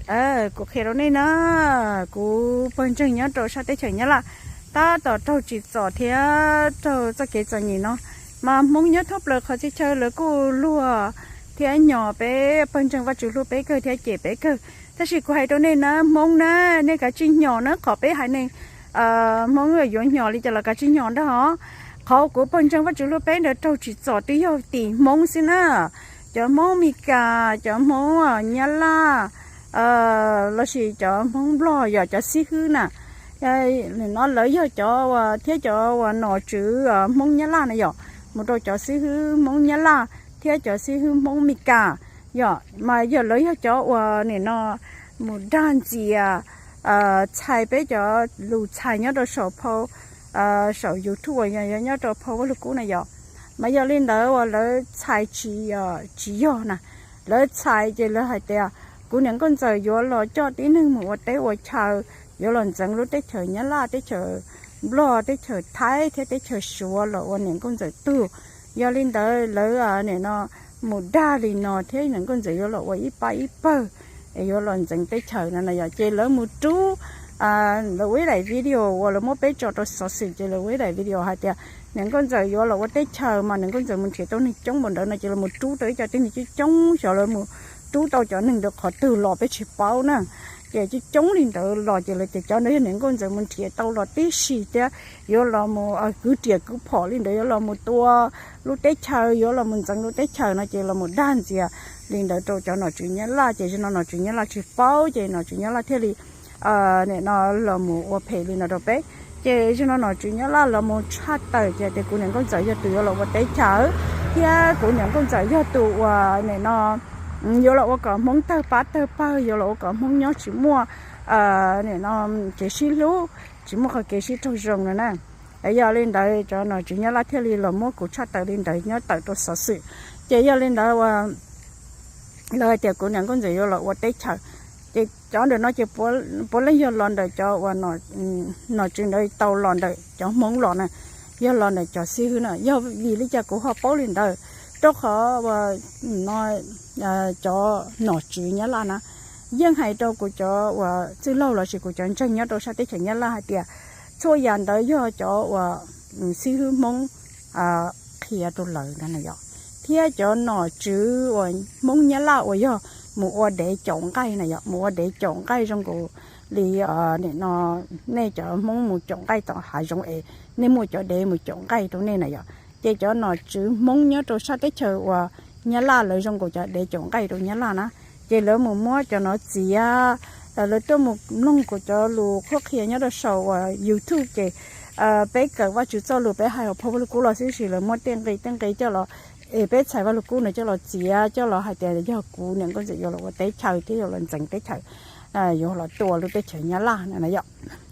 Kuv qhia rau nej na, kuv pawg ntseeg nyob rau sab teb chaws Nyab Laj tab tom raug tsim txom thiab raug txoj kev txom nyem no, mas Hmoob nyob thoob plaws qhov txhia chaw lawv kuj luag thiab nyom peb pawg ntseeg Vajtswv hlub peb kawg thiab cem peb kawg. Tab sis kuv hais rau nej na, Hmoob na, nej kav tsij nyom na, qhov peb haiv neeg Hmoob yuav nyom li cas los kav tsij nyom ntag os. Qhov kuv pawg ntseeg Vajtswv hlub peb ntawd raug tsim txom twb yog tim Hmoob xwb na. Cov Hmoob Mes Kas, cov Hmoob Nyab Laj, lossis cov Hmoob Nplog yog cov xib hwb na. No lawv yog cov uas thiab cov uas nom tswv Hmoob Nyab Laj na yom, mus rau cov xib hwb Hmoob Nyab Laj thiab cov xib hwb Hmoob Mes Kas yom, mas yog lawv yog cov uas nim no mus dag ntxias txhais peb cov lus txhais nyob rau saum phau, saum YouTube uas yog nyob rau phau Vaj Lug Kub na yom. Mas yog li ntawd uas lawv txhais tsis, tsis yog na. Lawv txhais ces lawv hais tias kuv niam nkauj ntxawm yuav los coj tib neeg mus ua teb ua chaw, yuav los ntxeev lub teb chaws Nyab Laj, teb chaws Nplog, teb chaws Thaib thiab teb chaws Suav los ua niam nkauj ntxawm tug. Yog li ntawd lawv nim no mus dag li no thiab niam nkauj ntxawm yuav los ua ib pab ib pawg, es yuav los ntxeev teb chaws no na yom. Ces lawv mus rub, lawv ua ib daim video uas lawv muab peb tso rau xov xwm, ces lawv ua ib daim video hais tias niam nkauj ntxawm yuav los ua teb chaws mas niam nkauj ntxawm mus nrhiav tau neeg coob npaum ntawd no, ces lawv mus rub tau ib co tib neeg coob coob, xyov lawv mus rub tau cov neeg ntawd qhov twg los peb tsis paub na. Ces coob coob li ntawd los ces lawv tias cov ntawd yog niam nkauj ntxawm mus nrhiav tau los tib si thiab yuav los mus kwv riam kwv phom li ntawd, yuav los mus tua lub teb chaws, yuav los mus ntxeev lub teb chaws no, ces los mus dag ntxias li ntawd rau cov nom tswv Nyab Laj. Ces zaum no nom tswv Nyab Laj tsis paub, ces nom tswv Nyab Laj thiaj li nim no los mus ua phem li no rau peb. Ces zaum no nom tswv Nyab Laj los mus tshaj tawm ces tias kuv niam nkauj ntxawm yog tus yuav los ua teb chaws, thiab kuv niam nkauj ntxawm yog tus uas nim no yuav los ua kom Hmoob tawg pab tawg pawg, yuav los ua kom Hmoob nyob tsis muaj nim no kev sib hlub, tsis muaj qhov kev sib raug zoo no na. Yog li ntawd cov nom tswv Nyab Laj thiaj li los muab kuv tshaj tawm li ntawd nyob tawm rau xov xwm. Ces yog li ntawd uas lawv hais tias kuv niam nkauj ntxawm yuav los ua teb chaws, ces cov ntawm no ces puav leej yog los ntawm cov uas nom tswv ntawd tau los ntawm cov Hmoob los na, yog los ntawm cov xib hwb na. Yog vim li cas kuv ho paub li ntawd? Rau qhov no cov nom tswv Nyab Laj na yeej hais rau kuv cov uas txwj laug lossis kuv cov ntseeg nyob rau sab teb chaws Nyab Laj hais tias txhua yam ntawd yog cov uas xib hwb Hmoob qhia rau lawv ntag na yom, thiab cov nom tswv uas Hmoob Nyab Laj uas yog mus ua dev caum nqaij na yom, mus ua dev caum nqaij zoo nkaus li nim no nej cov Hmoob mus caum nqaij tom hav zoov es nej muaj cov dev mus caum nqaij rau nej na yom. Ces cov nom tswv Hmoob nyob rau sab teb chaws uas Nyab Laj lawv zoo nkaus cov dev caum nqaij rau Nyab Laj na. Ces lawv mus muab cov no txiav, lawv tuaj mus mloog kuv cov lus qhuab qhia nyob rau saum uas YouTube ces peb kawm Vajtswv txoj lus peb hais hauv phau Vaj Lug Kub los xwb, sis lawv muab tej nqi tej nqi coj los es peb txhais Vaj Lug Kub no coj los txiav, coj los hais tias yog kuv niam nkauj ntxawm yuav los ua teb chaws thiab yuav los ntxeev teb chaws, yuav los tua lub teb chaws Nyab Laj na yom.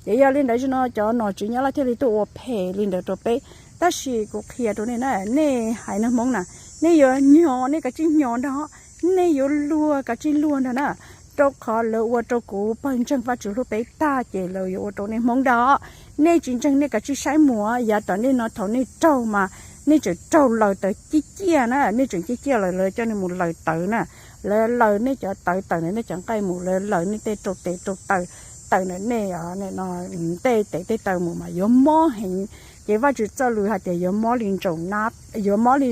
Ces yog li ntawd zaum no cov nom tswv Nyab Laj thiaj li tuaj ua phem li ntawd rau peb. Tab sis kuv qhia rau nej na, nej haiv neeg Hmoob na, nej yuav nyom nej kav tsij nyom ntag, nej yuav luag kav tsij luag ntag na, rau qhov lawv ua rau kuv pawg ntseeg Vajtswv hlub peb tag ces lawv yuav ua rau nej Hmoob ntag. Nej tsis ntseeg nej kav tsij saib mus, yav tom ntej no thaum nej raug mas nej tseem raug laws tawv ciaj ciaj na, nej tseem ciaj ciaj lawm lawv coj nej mus laws tawv na, lawv laws nej cov tawv tawm ntawm nej cov nqaij mus, lawv laws nej tej rau tes rau taw tawm ntawm nej tej tes tej taw mus mas yuav mob heev. Ces Vajtswv txoj lus hais tias yuav mob li ntsaum nab, yuav mob li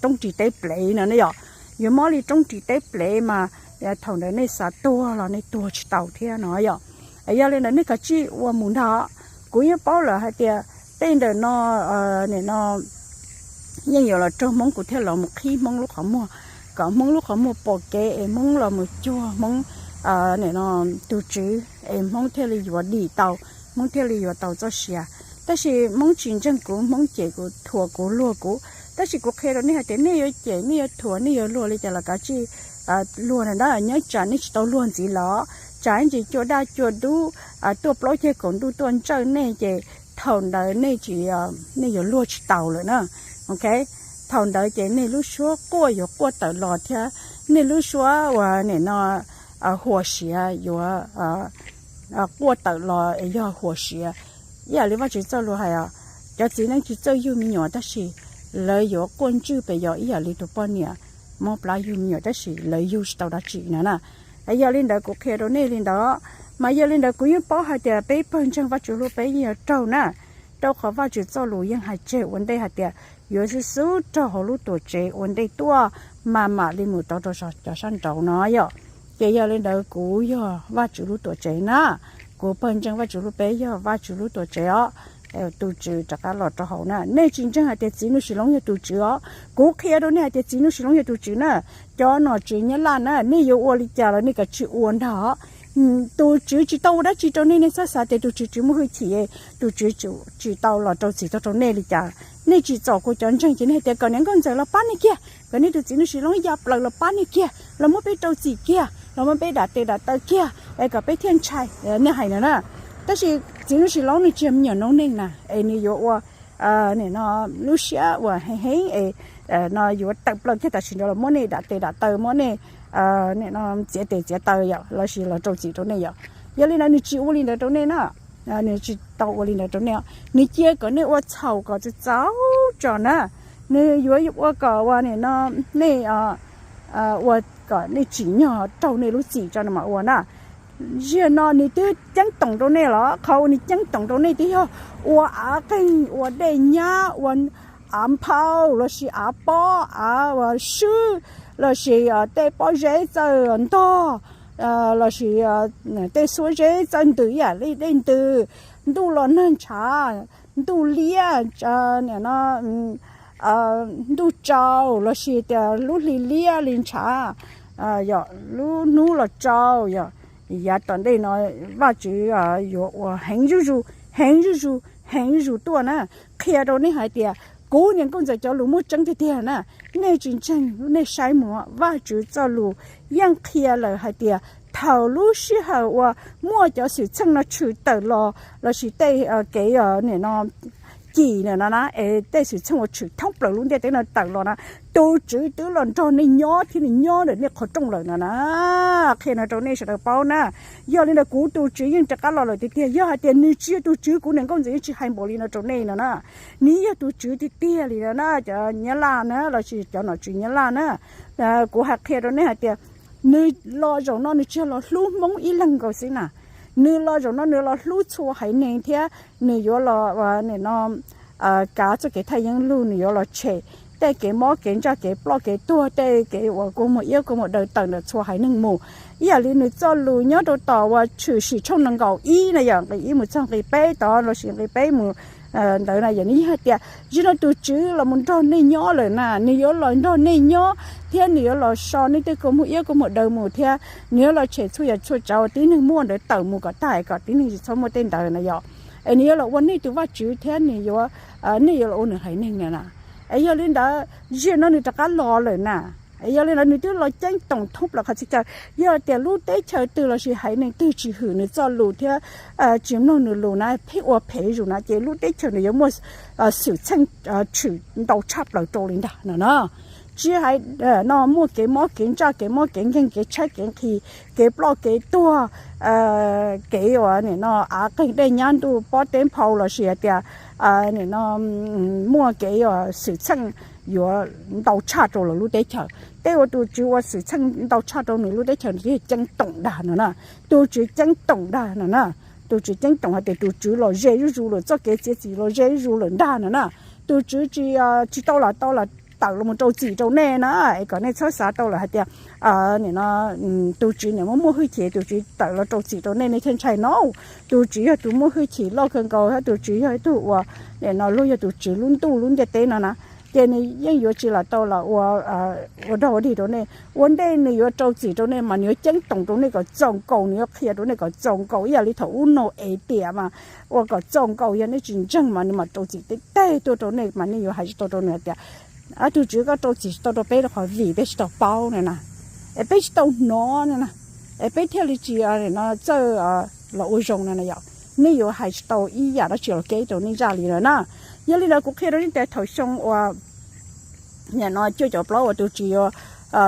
roob ris teb plev no ne yom, yuav mob li roob ris teb plev mas thaum ntawd nej xav tuag los nej tuag tsis tau thiab no yom. Yog li ntawd nej kav tsij ua mus ntag. Kuv yeej paub lawm hais tias tej ntawm no nim no yeej yuav los raug Hmoob, kuv thiaj los mus qhib Hmoob lub qhov muag, kom Hmoob lub qhov muag pom kev es Hmoob los mus cuag Hmoob nim no tus tswv es Hmoob thiaj li yuav dim tau, Hmoob thiaj li yuav tau txoj sia. Tab sis Hmoob tsis ntseeg kuv, Hmoob cem kuv, thuam kuv, luag kuv. Tab sis kuv qhia rau nej hais tias nej yuav cem, nej yuav thuam, nej yuav luag li cas los kav tsij luag ntag, nyob tsam nej tsis tau luag ntxiv los, tsam ib ntsis cua daj cua dub tuaj plaub ceg kaum ntuj tuaj ntsawj nej ces thaum ntawd nej tsis, nej yuav luag tsis tau lawm na. Ok, thaum ntawd ces nej lub suab quaj yuav quaj tawm los thiab, nej lub suab uas nim no huas siav yuav quaj tawm los es yog huas siav. Ib yam li Vajtswv txoj lus hais os, cov txiv neej tsis txawj yug me nyuam tab sis lawv yuav quaj ntswj pes yos ib yam li tus poj niam mob plab yug me nyuam tab sis lawv yug tsis tau dab tsi no na. Es yog li ntawd kuv qhia rau nej li ntawd, mas yog li ntawd kuv yeej paub hais tias peb pawg ntseeg Vajtswv hlub peb yeej yuav raug na, rau qhov Vajtswv txoj lus yeej hais tseg ua ntej hais tias yuav xub xub raug hauv lub tuam tsev ua ntej tuaj, mas mam li mus tau rau cov sab nraud no yom. Ces yog li ntawd kuv yog Vajtswv lub tuam tsev na, kuv pawg ntseeg Vajtswv hlub peb yog Vajtswv lub tuam tsev os. Tus Tswv rov qab los rau hauv na, nej tsis ntseeg hais tias txiv Nuj Sis Loob yog tus Tswv os. Kuv qhia rau nej hais tias txiv Nuj Sis Loob yog tus Tswv na. Cov nom tswv Nyab Laj na, nej yuav ua li cas los nej kav tsij ua ntag. Tus Tswv tsis tau ua dab tsi rau nej, nej txhob xav tias tus Tswv tsis muaj hwj chim, tus Tswv tsis tau los rau txim tau rau nej li cas. Nej tsis txom kuv cov ntseeg ces nej hais tias kom niam nkauj ntxawm los pab nej kiag, kom nej tus txiv Nuj Sis Loob ya plaws los pab nej kiag, los muab peb rau txim kiag, los muab peb dam tes dam taw kiag es kom peb thiaj ntshai, nej hais no na. Tab sis txiv Nuj Sis Loob nws tsis yog me nyuam noob neej na, es nws yuav ua nim no lub siab uas heev heev es no yuav tawm plaws kiag tam sim ntawd los muab nej dam tes dam taw, muab nej txiav tes txiav taw yom, los sis los rau txim rau nej yom. Yog li ntawd nws tsis ua li ntawd rau nej na, nws tsis tau ua li ntawd rau nej. Nws cia kom nej ua txhaum kom txaus txaus tso na, nws yuav ua kom ua nim no nej ua kom nej tsim nyog raug nej lub txim tso no mas ua na. Ziag no nws twb ceeb toom rau nej los qhov uas nws ceeb toom rau nej twb yog ua av qeeg, ua dej nyab, ua av nphau lossis av pob, av swb, lossis tej pob zeb txawj ntog, lossis tej xuab zeb txawj ntws ib yam li dej ntws, ntuj los nag ntshav, ntuj liab, nim no ntuj tsaus lossis tias lub hli liab li ntshav, yog lub hnub los tsaus yom. Yav tom ntej no Vajtswv yuav ua heev zuj zus, heev zuj zus, heev zuj zus tuaj na. Qhia rau nej hais tias kuv niam nkauj ntxawm cov lus muaj tseeb tiag tiag na. Nej tsis ntseeg nej saib mus, Vajtswv txoj lus yeej qhia lawm hais tias thaum lub sij hawm uas muaj cov xwm txheej no tshwm tawm los lossis tej kev nim no cim na no na, es tej xwm txheej uas tshwm thoob plaws lub ntiaj teb no tawm los na, tus Tswv twb los nrog nej nyob thiab nws nyob ntawm nej qhov rooj lawm no na. Qhia no rau nej sawv daws paub na. Yog li ntawd kuv tus Tswv yeej rov qab los lawm tiag tiag. Yog hais tias nws tsis yog tus Tswv, kuv niam nkauj ntxawm yeej tsis hais npaum li no rau nej no na. Nws yog tus Tswv tiag tiag li no na, cov Nyab Laj na lossis cov nom tswv Nyab Laj na. Kuv hais qhia rau nej hais tias nws los zaum no nws tsis yog los hlub Hmoob ib leeg nkaus xwb na. Nws los zaum no nws los hlub txhua haiv neeg thiab nws yuav los nim no kav txoj kev thaj yeeb lug, nws yuav los tshem tej kev mob kev ntsaj kev ploj kev tuag, tej kev uas kua muag iab kua muag daw tawm ntawm txhua haiv neeg mus. Ib yam li nws txoj lus nyob rau tom uas Tshwm Sim tshooj nees nkaum ib na yom, nqe ib mus txog nqe peb tod lossis nqe peb mus ntawd na yom, nws yeej hais tias zaum no tus Tswv los mus nrog nej nyob lawm na, nws yuav los nrog nej nyob thiab nws yuav los so nej tej kua muag iab kua muag daw mus thiab nws yuav los tshem txhua yam txhua tsav uas tib neeg muaj ntawd tawm mus kom tag, kom tib neeg tsis txhob muaj tej ntawd na yom. Es nws yuav los ua nej tus Vajtswv thiab nws yuav, nej yuav los ua nws haiv neeg na. Es yog li ntawd zaum no nws rov qab los lawm na. Es yog li ntawd nws twb los ceeb toom thoob plaws qhov txhia chaw. Yog tias lub teb chaws twg lossis haiv neeg twg tsis hwm nws txoj lus thiab tsis mloog nws lus na, pheej ua phem zus na ces lub teb chaws nws yuav muaj xwm txheej tshwm ntau tshaj plaws rau li ntag no na. Tsis hais no muaj kev mob kev ntsaj kev mob kev nkeeg kev tshaib kev nqhis kev ploj kev tuag, kev uas nim no av qeeg dej nyab ntuj pob teb nphau lossis hais tias nim no muaj kev uas xwm txheej yuav ntau tshaj rau lawv lub teb chaws. Tej uas tus Tswv ua xwm txheej ntau tshaj rau nws lub teb chaws nws thiaj ceeb toom dag no na. Tus Tswv ceeb toom dag no na. Tus Tswv ceeb toom hais tias tus Tswv los ze zuj zus lawm, txoj kev txiav txim los ze zuj zus lawm ntag no na. Tus Tswv tsis, tsis tau los tau los tawm los mus rau txim rau nej na, es kom nej txhob xav tau lawm hais tias nim no tus Tswv nim muaj muaj hwj chim tus Tswv tawm los rau txim rau nej nej thiaj ntshai no. Tus Tswv yog tus muaj hwj chim loj kawg nkaus thiab tus Tswv yog ib tug uas nim no luag yog tus Tswv lub ntuj lub ntiaj teb no na. Ces nws yeej yuav tsis lam tau los ua, ua dog ua dig rau nej. Ua ntej nws yuav rau txim rau nej mas nws yuav ceeb toom rau nej kom txaus nkaus, nws yuav qhia rau nej kom txaus nkaus ib yam li thaum ub Nau-es tiam mas ua kom txaus nkaus, yog nej tsis ntseeg mas nws mam rau txim teb teg tuaj rau nej mas nej yuav hais tsis tau rau nws hais tias tus Tswv koj rau txim tsis tau rau peb rau qhov vim peb tsis tau paub no na, es peb tsis tau hnov no na, es peb thiaj li tsis txawj los ua zoo no na yom. Nej yuav hais tsis tau ib yam dab tsi los kev rau nej zaj li no na. Yog li ntawd kuv qhia rau nej tias thaum xyoo uas nim no cuaj caum plaub uas tus Tswv yuav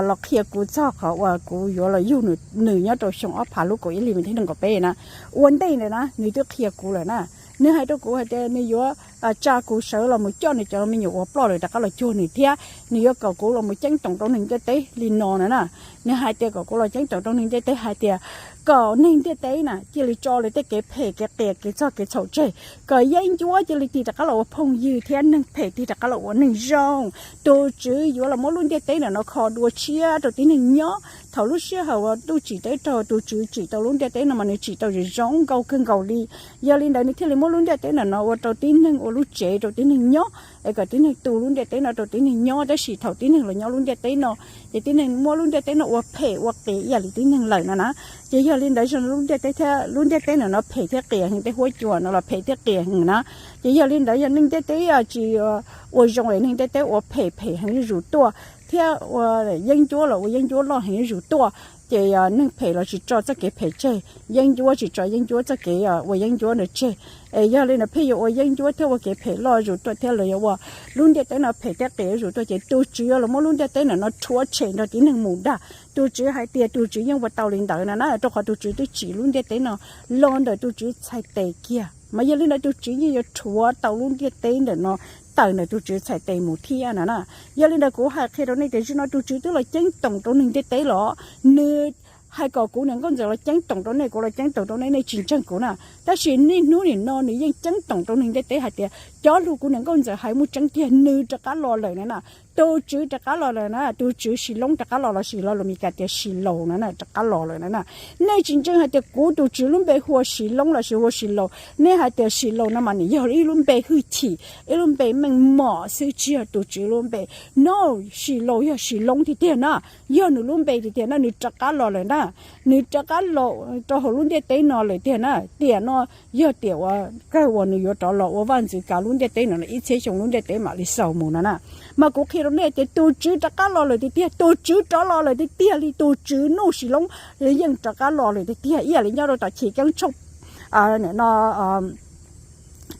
los qhia kuv txog qhov uas kuv yuav los yug nws nyob rau xyoo ob phav lub kaum ib hlis vas thib nees nkaum peb na, ua ntej ntawd na nws twb qhia kuv lawm na. Nws hais rau kuv hais tias nws yuav tsa kuv sawv los mus coj nws cov me nyuam uas ploj lawm rov qab los cuag nws thiab nws yuav kom kuv los mus ceeb toom rau neeg ntiaj teb li no na na. Nws hais tias kom kuv los ceeb toom rau neeg ntiaj teb hais tias kom neeg ntiaj teb na cia li tso lawv tej kev phem kev qias kev txog kev txhaum tseg, kom yeeb ncuab cia li tig rov qab los ua phooj ywg thiab neeg phem tig rov qab los ua neeg zoo. Tus Tswv yuav los muab lub ntiaj teb ntawm no kho dua tshiab rau tib neeg nyob. Thaum lub sij hawm uas ntuj tsim teb raug tus Tswv tsim tau lub ntiaj teb no mas nws tsim tau zoo zoo nkauj kawg nkaus li. Yog li ntawd nws thiaj li muab lub ntiaj teb ntawm no ua rau tib neeg ua lub tsev rau tib neeg nyob, es kom tib neeg tu lub ntiaj teb no rau tib neeg nyob. Tab sis thaum tib neeg los nyob lub ntiaj teb no ces tib neeg muab lub ntiaj teb no ua phem ua qias ib yam li tib neeg lawm na na. Ces yog li ntawd zoo lub ntiaj teb thiab lub ntiaj teb ntawm no phem thiab qias heev, tej huab cua no los phem thiab qias heev na. Ces yog li ntawd yog neeg ntiaj teb tsis ua zoo es neeg ntiaj teb ua phem phem heev zuj zus tuaj thiab ua yeeb ncuab los ua yeeb ncuab loj heev zuj zus tuaj. Ces neeg phem los tsis tso txoj kev phem tseg, yeeb ncuab tsis tso yeeb ncuab txoj kev ua yeeb ncuab ntawd tseg. Es yog li ntawd pheej yuav ua yeeb ncuab thiab ua kev phem loj zus tuaj thiab los yuav ua lub ntiaj teb no phem thiab qias zus tuaj ces tus Tswv yuav los muab lub ntiaj teb ntawm no rhuav tshem nrog tib neeg mus dag. Tus Tswv hais tias tus Tswv yeej ua tau li ntawd na na, rau qhov tus Tswv twb tsim lub ntiaj teb no los ntawm tus Tswv txhais tes kiag, mas yog li ntawd tus Tswv yeej yuav rhuav tau lub ntiaj teb ntawm no tawm ntawm tus Tswv txhais tes mus thiab na na. Yog li ntawd kuv hais qhia rau nej tias zaum no tus Tswv twb los ceeb toom rau neeg ntiaj teb los, nws hais kom kuv niam nkauj ntxawm los ceeb toom rau nej, kuv los ceeb toom rau nej, nej tsis ntseeg kuv na. Tab sis niaj hnub nim no nws yeej ceeb toom rau neeg ntiaj teb hais tias cov lus kuv niam nkauj ntxawm hais muaj tseeb tiag, nws rov qab los lawm na na. Tus Tswv rov qab los lawm na, tus Tswv Sis Loob rov qab los, los sis lo lus Mis Kas tias Sis Laus na na, rov qab los lawm na na. Nej tsis ntseeg hais tias kuv tus Tswv lub npe hu ua Sis Loob los sis hu ua Sis Laus, nej hais tias Sis Laus no mas nws yog ib lub npe hwj chim, ib lub npe meej mom xwb, tsis yog tus Tswv lub npe. No, Sis Laus yog Sis Loob tiag tiag na, yog nws lub npe tiag tiag na, nws rov qab los lawm na. Nws rov qab los rau hauv lub ntiaj teb no lawm tiag na. Tiam no yog tiam uas kawg uas nws yuav rov los ua vaj ntxwv kav lub ntiaj teb no ib txhiab xyoo lub ntiaj teb mam li xaus mus no na. Mas kuv qhia rau nej tias tus Tswv rov qab los lawm tiag tiag, tus Tswv rov los lawm tiag tiag li, tus Tswv Nuj Sis Loob yeej rov qab los lawm tiag tiag, ib yam li nyob rau tom Chiv Keeb Tshooj, nim no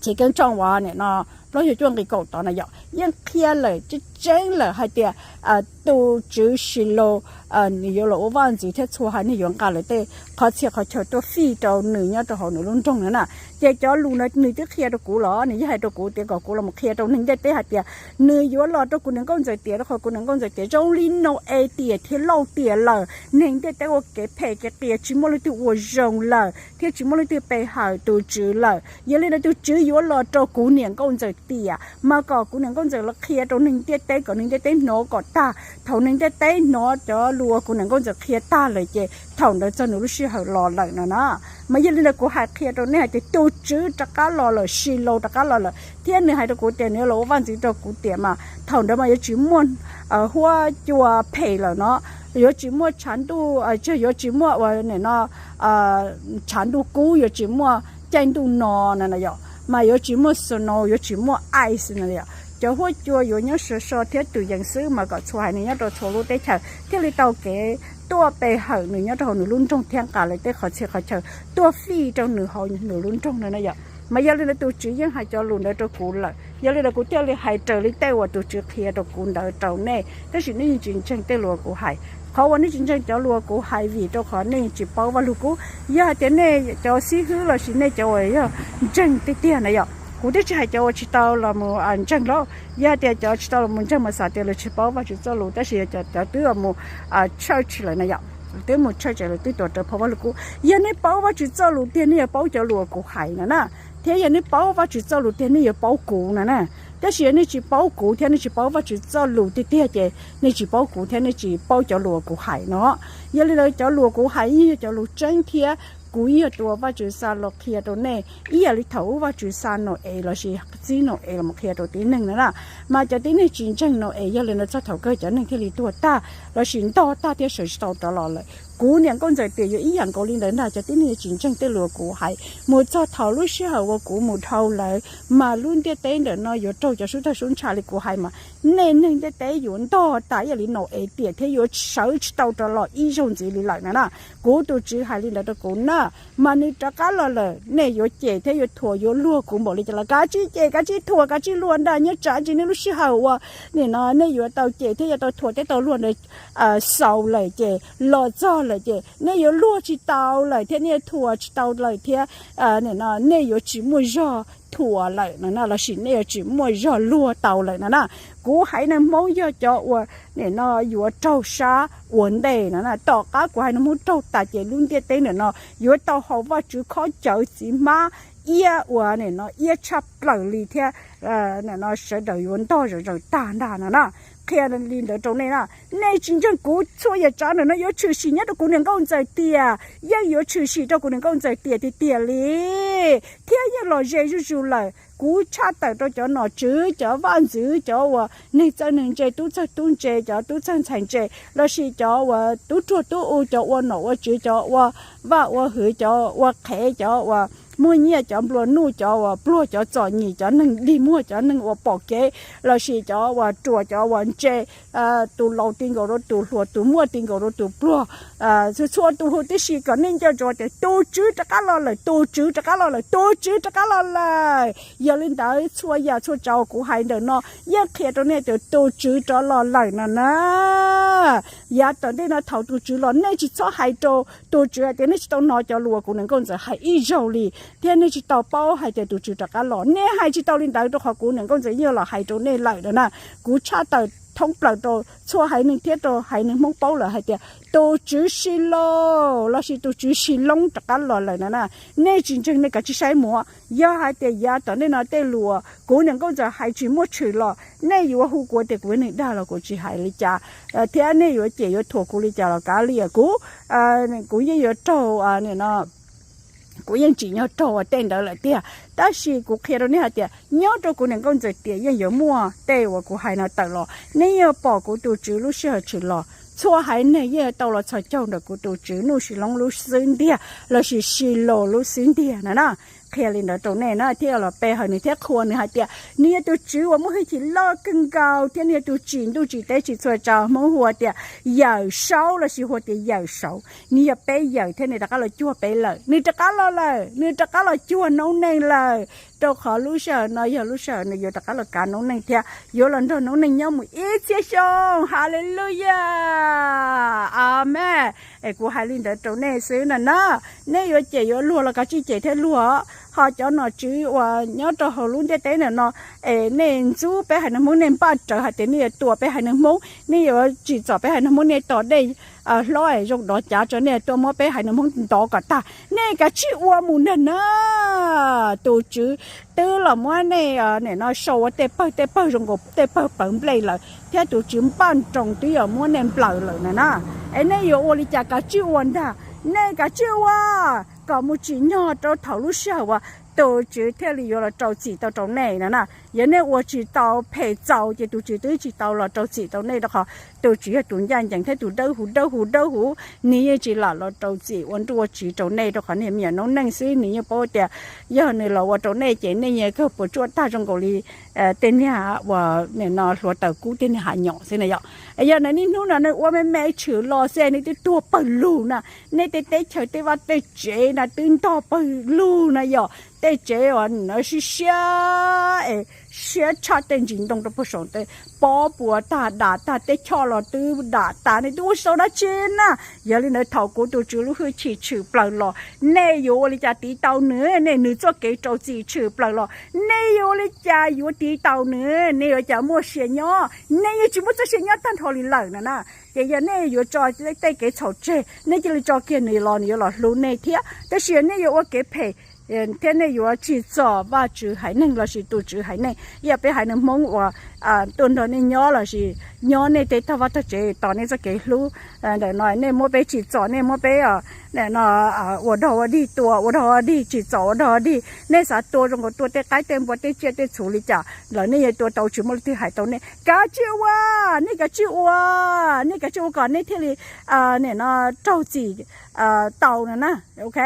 Chiv Keeb Tshooj uas nim no plaub caug cuaj nqi kaum tod na yom, yeej qhia lawm tseeb tseeb lawm hais tias tus Tswv Sis Laus nws yuav los ua vaj ntxwv thiab txhua haiv neeg yuav nqa lawv tej qhov txhia qhov chaw tuaj fij rau nws nyob rau hauv nws lub nroog no na. Ces cov lus no nws twb qhia rau kuv los, nws yeej hais rau kuv tias kom kuv los qhia rau neeg ntiaj teb hais tias nws yuav los rau kuv niam nkauj ntxawm tiam, rau qhov kuv niam nkauj ntxawm tiam zoo li Nau-es tiam thiab Lauj tiam lawm, neeg ntiaj teb ua kev phem kev qias tsis muaj leej twg ua zoo lawm thiab tsis muaj leej twg pe hawm tus Tswv lawm. Yog li ntawd tus Tswv yuav los rau kuv niam nkauj ntxawm tiam, mas kom kuv niam nkauj ntxawm los qhia rau neeg ntiaj teb kom neeg ntiaj teb hnov kom tag. Thaum neeg ntiaj teb hnov cov lus kuv niam nkauj ntxawm qhia tag lawm ces thaum ntawd txog nws lub sij hawm los lawm no na. Mas yog li ntawd kuv hais qhia rau nej hais tias tus Tswv rov qab los lawm, Sis Laus rov qab los lawm, thiab nws hais rau kuv tias nws yuav los ua vaj ntxwv rau kuv tiam mas thaum ntawd mas yuav tsis muaj huab cua phem lawm no, yuav tsis muaj tshav ntuj, yuav tsis muaj ua nim no tshav ntuj kub, yuav tsis muaj caij ntuj no na yom, mas yuav tsis muaj snow, yuav tsis muaj ice na yom. Cov huab cua yuav nyob so so thiab tus yees xwb, mas kom txhua haiv neeg nyob rau txhua lub teb chaws thiaj li tau kev tuaj pe hawm nws nyob rau hauv nws lub nroog thiab nqa lawv tej qhov txhia qhov chaw tuaj fij rau nws hauv nws lub nroog no na yom. Mas yog li ntawd tus Tswv yeej hais cov lus ntawd rau kuv lawm, yog li ntawd kuv thiaj li hais raws li tej uas tus Tswv qhia rau kuv ntawd rau nej, tab sis nej yeej tsis ntseeg tej lus kuv hais. Qhov uas nej tsis ntseeg cov lus kuv hais vim rau qhov nej tsis paub Vaj Lug Kub. Yog hais tias nej cov xib hwb los sis nej cov uas yog ntseeg tiag tiag na yom, kuv twb tsis hais cov uas tsis tau los mus ntseeg los, yog hais tias cov tsis tau los mus ntseeg mas xav tias lawv tsis paub Vajtswv txoj lus, tab sis cov twb los mus church lawm na yom, twb mus church lawm twb tuav rawv phau Vaj Lug Kub. Yog nej paub Vajtswv txoj lus tiag nej yuav paub cov lus kuv hais no na, thiab yog nej paub Vajtswv txoj lus tiag nej yuav paub kuv no na. Tab sis yog nej tsis paub kuv thiab nej tsis paub Vajtswv txoj lus tiag tiag ces nej tsis paub kuv thiab nej tsis paub cov lus kuv hais no. Yog li ntawd cov lus kuv hais yeej yog cov lus tseeb thiab kuv yeej yog tus uas Vajtswv xa los qhia rau nej ib yam li thaum ub Vajtswv xa Nau-es los sis txib Nau-es los qhia rau tib neeg no na. Mas cov tib neeg tsis ntseeg Nau-es, yog li ntawd txog thaum kawg cov neeg thiaj li tuag tag los sis ntog tag thiab sawv tsis tau rov los lawm. Kuv niam nkauj ntxawm tiam yuav ib yam nkaus li ntawd ntag, cov tib neeg tsis ntseeg tej lus kuv hais. Mus txog thaum lub sij hawm uas kuv mus dhau lawm, mas lub ntiaj teb ntawm no yuav raug cov sub tawg sub ntsha li kuv hais mas nej neeg ntiaj teb yuav ntog tas ib yam li Nau-es tiam thiab yuav sawv tsis tau rov los ib zaug ntxiv li lawm no na. Kuv tus Tswv hais li ntawd rau kuv na. Mas nws rov qab los lawm, nej yuav cem thiab yuav thuam yuav luag kuv npaum li cas los kav tsij cem kav tsij thuam kav tsij luag ntag, nyob tsam tsis nej lub sij hawm uas nim no nej yuav tau cem thiab yuav tau thuam thiab tau luag ntawd xaus lawm ces los txog lawm ces nej yuav luag tsis tau lawm thiab nej yuav thuam tsis tau lawm thiab. Nim no nej yuav tsis muaj zog thuam lawm no na, lossis nej yuav tsis muaj zog luag tau lawm no na. Kuv haiv neeg Hmoob yog cov uas nim no yuav raug sab ua ntej no na. Tom qab kuv haiv neeg Hmoob raug tas ces lub ntiaj teb nim no yuav tau haus Vajtswv khaub ncaws txiv hmab iab uas nim no iab tshaj plaws li thiab. Nim no sawv daws yuav ntog zom zaws tag ntag no na. Qhia li ntawd rau nej na. Nej tsis ntseeg kuv, txhua yam tsav ntawm no yuav tshwm sim nyob rau kuv niam nkauj ntxawm tiam, yeej yuav tshwm sim rau kuv niam nkauj ntxawm tiam tiag tiag li, thiab yeej los ze zuj zus lawm. Kuv tshaj tawm rau cov nom tswv, cov vaj ntxwv, cov uas neeg txawj neeg ntse, tub txawj tub ntse, cov tub txawj ntxhais ntse, lossis cov uas tub ruag tub u, cov ua nom ua tswv, cov ua vaj ua hwv, cov ua qhev, cov uas muaj nyiaj, cov nplua nuj, cov uas pluag, cov txom nyem, cov neeg dig muag, cov neeg uas pom kev, lossis cov uas ruam, cov uas ntse, tus laus ti nkaus rau tus hluas, tus muaj ti nkaus rau tus pluag, txhua txhua tus huv tib si, kom nej nco ntsoov tias tus Tswv rov qab los lawm, tus Tswv rov qab los lawm, tus Tswv rov qab los lawm. Yog li ntawd txhua yam txhua tsav uas kuv hais ntawm no yeej qhia rau nej tias tus Tswv rov los lawm no na. Yav tom ntej no thaum tus Tswv los, nej tsis txhob hais rau tus Tswv hais tias nej tsis tau hnov cov lus uas kuv niam nkauj ntxawm hais ib zaug li, thiab nej tsis tau paub hais tias tus Tswv rov qab los. Nej hais tsis tau li ntawd, rau qhov kuv niam nkauj ntxawm yeej los hais rau nej lawm no na. Kuv tshaj tawm thoob plaws rau txhua haiv neeg thiab rau haiv neeg Hmoob paub lawm hais tias tus Tswv Sis Laus lossis tus Tswv Sis Loob rov qab los lawm no na. Nej tsis ntseeg nej kav tsij saib mus. Yog hais tias yav tom ntej no tej lus uas kuv niam nkauj ntxawm hais tsis muaj tshwm los, nej yuav hu kuv tias kuv yog neeg dag los kuv tsis hais li cas, thiab nej yuav cem yuav thuam kuv li cas los kav liam kuv. Kuv yeej yuav raug, kuv yeej tsim nyog raug ua tej ntawd lawm tiag. Tab sis kuv qhia rau nej hais tias nyob rau kuv niam nkauj ntxawm tiam yeej yuav muaj tej uas kuv hais no tawm los. Nej yeej pom kuv tus Tswv lub sij hawm tshwm los, txhua haiv neeg yeej tau los txhos caug ntawm kuv tus Tswv Nuj Sis Loob lub xub ntiag lossis Sis Laus lub xub ntiag no na. Qhia li ntawd rau nej na, thiaj los pe hawm nws thiab qhuas nws hais tias nws yog tus Tswv uas muaj hwj chim loj kawg nkaus thiab nws yog tus tsim ntuj tsim teb tsim txhua tsav. Hmoob hu tias Yawm Saub lossis hu tias Yawm Saud, nws yog peb yawm thiab nws rov qab los cuag peb lawm, nws rov qab los lawm, nws rov qab los cuag noob neej lawm. Rau qhov lub sij hawm no yog lub sij hawm nws yuav rov qab los kav noob neej thiab yuav los nrog noob neej nyob mus ib txhiab xyoo. Haleluyas, amees. Es kuv hais li ntawd rau nej xwb na na. Nej yuav cem yuav luag los kav tsij cem thiab luag, ho cov nom tswv uas nyob rau hauv lub ntiaj teb ntawm no, es nej ntxub peb haiv neeg Hmoob, nej npaj rawv hais tias nej yuav tua peb haiv neeg Hmoob, nej yuav tsim txom peb haiv neeg Hmoob, nej tos dej hlob zoo dov cav tso nej tuaj muab peb haiv neeg Hmoob ntov kom tag, nej kav tsij ua mus ntag na. Tus Tswv twb los muab nej nim no sau ua tej pawg tej pawg zoo nkaus tej pawg pawv nplej lawm, thiab tus Tswv npaj nroos twb yuav muab nej nplawm lawm na na. Es nej yuav ua li cas? Kav tsij ua ntag, nej kav tsij ua kom mus tsim nyog rau thaum lub sij hawm uas tus Tswv thiaj li yuav los rau txim tau rau nej na na. Yog nej ua tsis tau phem txaus ces tus Tswv twb tsis tau los rau txim rau nej, rau qhov tus Tswv yog tus ncaj ncees thiab tus dawb huv dawb huv dawb huv, nws yeej tsis lam los rau txim ua nruj ua tsiv rau nej, rau qhov nej me nyuam noob neej xwb. Nws yeej paub tias yog nws los ua rau nej ces nej yeej kawg puas tsuaj tag zoo nkaus li tej niag uas nim no hluav taws kub tej niag hav nyom xwb na yom. Yog nej niaj hnub no nej ua me me tshwm los xwb nej twb tuag pawg lug na. Nej tej teb chaws tej vaj tej tsev na twb ntog pawg lug na yom. Tej tsev uas nim no siab siab es siab tshaj tej ntsis ntoo rau puag saum tej pob puas tag, dam tag, tej choj los twb dam tas, nej twb ua tsis tau dab tsi na. Yog li ntawd thaum kuv tus Tswv lub hwj chim tshwm plaws los, nej yuav ua li cas tiv tau nws? Nej nws txoj kev rau txim tshwm plaws los, nej yuav ua li cas yuav tiv tau nws? Nej yuav cas muaj sia nyob? Nej yeej tsis muaj txoj sia nyob tag nrho li lawm na na. Ces yog nej yuav tso tej kev txhaum tseg, nej cia li tso kiag nws los, nws yuav los hlub nej thiab. Tab sis nej yuav ua kev phem thiab nej yuav tsim txom Vajtswv haiv neeg lossis tus Tswv haiv neeg, ib yam peb haiv neeg Hmoob uas tuaj nrog nej nyob lossis nyob nej tej tog vaj tog tsev tos nej txoj kev hlub. Ntawm no nej muab peb tsim txom, nej muab peb ua dog ua dig, tua ua dog ua dig, tsim txom ua dog ua dig, nej xav tua zoo nkaus tua tej qaib tej npua tej tsiaj tej txhu li cas los nej yeej tua tau, tsis muaj leej twg hais tau nej. Kav tsij ua, nej kav tsij ua, nej kav tsij ua kom nej thiaj li nim no raug txim tau no na. Ok,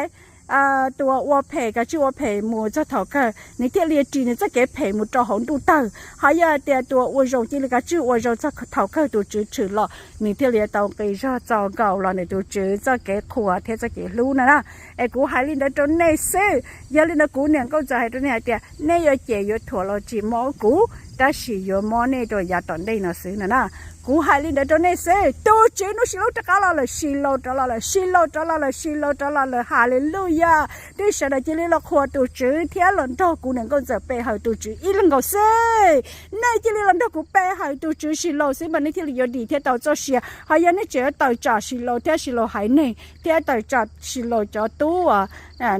tus uas ua phem kav tsij ua phem mus txog thaum kawg nws thiaj li ris nws txoj kev phem mus rau hauv ntuj tawg. Ho yog hais tias tus uas ua zoo cia li kav tsij ua zoo txog thaum kawg tus Tswv tshwm los nws thiaj li tau nqi zog txaus nkaus los ntawm tus Tswv txoj kev qhuas thiab txoj kev hlub na na. Es kuv hais li ntawd rau nej xwb. Yog li ntawd kuv niam nkauj ntxawm hais rau nej hais tias nej yuav cem yuav thuam los tsis mob kuv, tab sis yuav mob nej rau yav tom ntej no xwb no na. Kuv hais li ntawd rau nej xwb, tus Tswv hnub Shiloos rov qab los lawm, Shiloos rov los lawm, Shiloos rov los lawm, Shiloos rov los lawm, Haleluyas. Nej sawv daws cia li los qhuas tus Tswv thiab los nrog kuv niam nkauj ntxawm pe hawm tus Tswv ib leeg nkaus xwb. Nej cia li los nrog kuv pe hawm tus Tswv Shiloos xwb mas nej thiaj li yuav dim thiab tau txoj sia. Ho yog nej tseem yuav tawm tsam Shiloos thiab Shiloos haiv neeg thiab tawm tsam Shiloos cov tub uas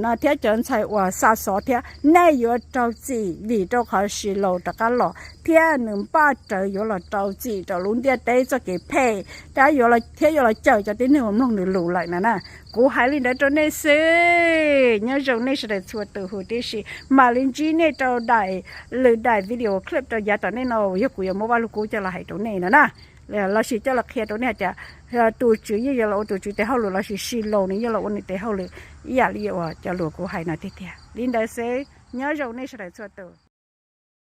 no thiab cov ntxhais uas xa xov thiab, nej yuav raug txim vim rau qhov Shiloos rov qab los thiab nws npaj rawv yuav los rau txim rau lub ntiaj teb txoj kev phem thiab yuav los cawm cov tib neeg uas mloog nws lus lawm no na. Kuv hais li ntawd rau nej xwb, nyob zoo nej sawv daws txhua tus huv tib si. Mam li ntsib nej rau daim, lwm daim video clip rau yav tom ntej no uas yog kuv yuav muab Vaj Lug Kub coj los hais rau nej no na, lossis coj los qhia rau nej hais tias tus Tswv yeej yuav los ua tus Tswv tes hauj lwm lossis Shiloos nws yeej los ua nws tes hauj lwm ib yam li uas cov lus kuv hais no tiag tiag. Li ntawd xwb, nyob zoo nej sawv daws txhua tus.